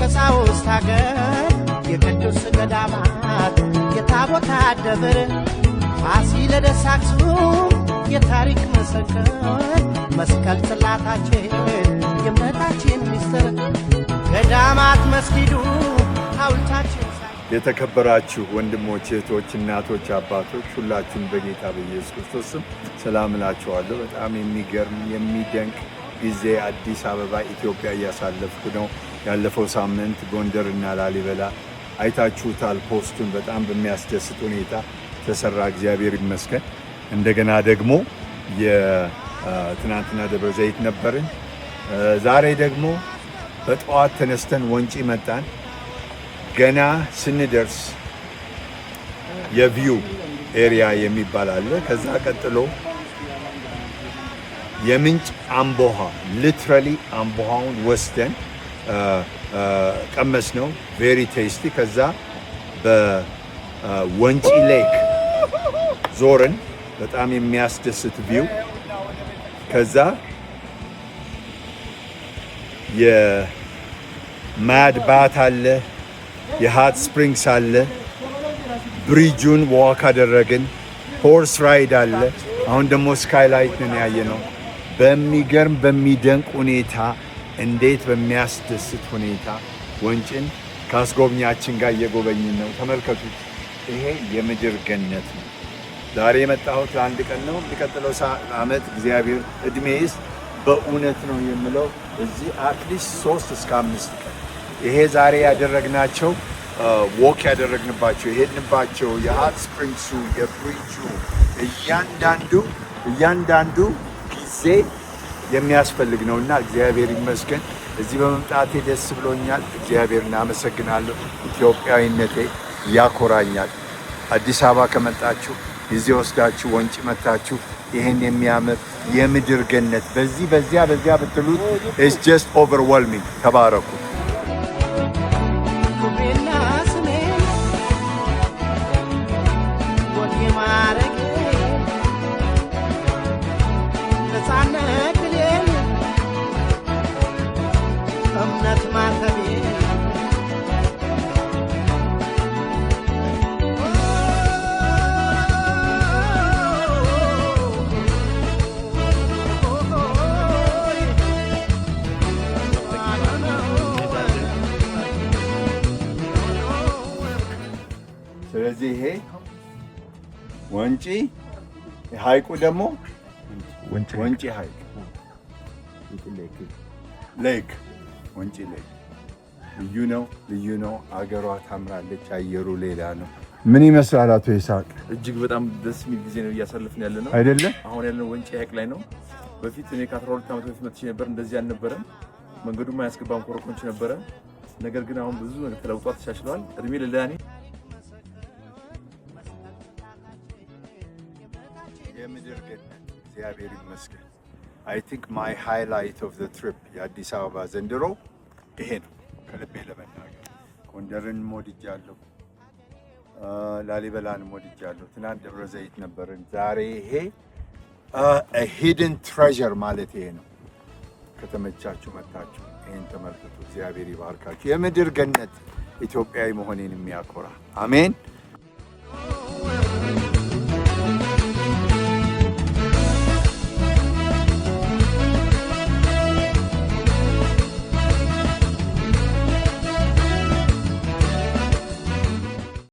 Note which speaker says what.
Speaker 1: የቀሳውስት አገር፣ የቅዱስ ገዳማት፣ የታቦታት ደብር፣ ፋሲለደስ አክሱም የታሪክ ምስክር፣ መስቀል ጽላታችን የእምነታችን ሚስጥር፣ ገዳማት መስጊዱ ሐውልታችን
Speaker 2: የተከበራችሁ ወንድሞች፣ እህቶች፣ እናቶች፣ አባቶች፣ ሁላችሁን በጌታ በኢየሱስ ክርስቶስ ስም ሰላም እላችኋለሁ። በጣም የሚገርም የሚደንቅ ጊዜ አዲስ አበባ ኢትዮጵያ እያሳለፍኩ ነው። ያለፈው ሳምንት ጎንደር እና ላሊበላ አይታችሁታል። Post ኡን በጣም በሚያስደስት ሁኔታ ተሰራ። እግዚአብሔር ይመስገን። እንደገና ደግሞ የትናንትና ደብረ ዘይት ነበርን። ዛሬ ደግሞ በጠዋት ተነስተን ወንጪ መጣን። ገና ስንደርስ የ view area የሚባል አለ። ከዛ ቀጥሎ የምንጭ አምቦሃ፣ literally አምቦሃውን ወስደን ቀመስነው። Very tasty። ከዛ በወንጪ lake ዞርን። በጣም የሚያስደስት view። ከዛ የ mud bath አለ፣ የ hot springs አለ። Bridge ኡን walk አደረግን። Horse ride አለ። አሁን ደግሞ skylight ን ያየነው። በሚገርም በሚደንቅ ሁኔታ፣ እንዴት በሚያስደስት ሁኔታ ወንጭን ከአስጎብኛችን ጋር እየጎበኝን ነው። ተመልከቱት። ይሄ የምድር ገነት ነው። ዛሬ የመጣሁት ለአንድ ቀን ነው። የሚቀጥለው ዓመት እግዚአብሔር እድሜ ይስጥ። በእውነት ነው የምለው፣ እዚህ at least 3 እስከ 5 ቀን ይሄ ዛሬ ያደረግናቸው፣ walk ያደረግንባቸው፣ የሄድንባቸው፣ የ hot springs ኡ፣ የ bridge ኡ፣ እያንዳንዱ እያንዳንዱ ጊዜ የሚያስፈልግ ነው እና እግዚአብሔር ይመስገን እዚህ በመምጣቴ ደስ ብሎኛል። እግዚአብሔር እናመሰግናለሁ። ኢትዮጵያዊነቴ ያኮራኛል። አዲስ አበባ ከመጣችሁ ጊዜ ወስዳችሁ ወንጪ መታችሁ ይህን የሚያምር የምድር ገነት በዚህ በዚያ በዚያ ብትሉት it's just overwhelming። ተባረኩ።
Speaker 1: ክብሬና ስሜን ወጌ ማረጌ ነፃነት ድሌን እምነት ማተቤ።
Speaker 2: ስለዚህ ይሄ ወንጪ ሐይቁ ደግሞ ወንጪ ሐይቅ lake፣ ወንጪ lake ልዩ ነው፣ ልዩ ነው። አገሯ ታምራለች። አየሩ ሌላ ነው። ምን ይመስላል አቶ ይስሐቅ?
Speaker 3: እጅግ በጣም ደስ የሚል ጊዜ ነው እያሳለፍን ያለ ነው።
Speaker 2: አይደለ?
Speaker 3: አሁን ያለነው ወንጪ ሐይቅ ላይ ነው። በፊት እኔ ከ12 ዓመት በፊት መጥቼ ነበር። እንደዚህ አልነበረም። መንገዱም አያስገባም፣ ኮረኮንች ነበረ። ነገር ግን አሁን ብዙ ነገር ተለውጧል፣ ተሻሽለዋል። እድሜ ለዳኒ።
Speaker 2: የምድር ገነት፣ እግዚአብሔር ይመስገን። I think my highlight of the trip የአዲስ አበባ ዘንድሮ ይሄ ነው። ከልቤ ለመናገር ጎንደርን ወድጃለሁ፣ ላሊበላን ወድጃለሁ። ትናንት ደብረ ዘይት ነበርን። ዛሬ ይሄ hidden treasure ማለት ይሄ ነው። ከተመቻችሁ መታችሁ ይሄን ተመልከቱ። እግዚአብሔር ይባርካችሁ። የምድር ገነት፣ ኢትዮጵያዊ መሆኔን የሚያኮራ፣ አሜን።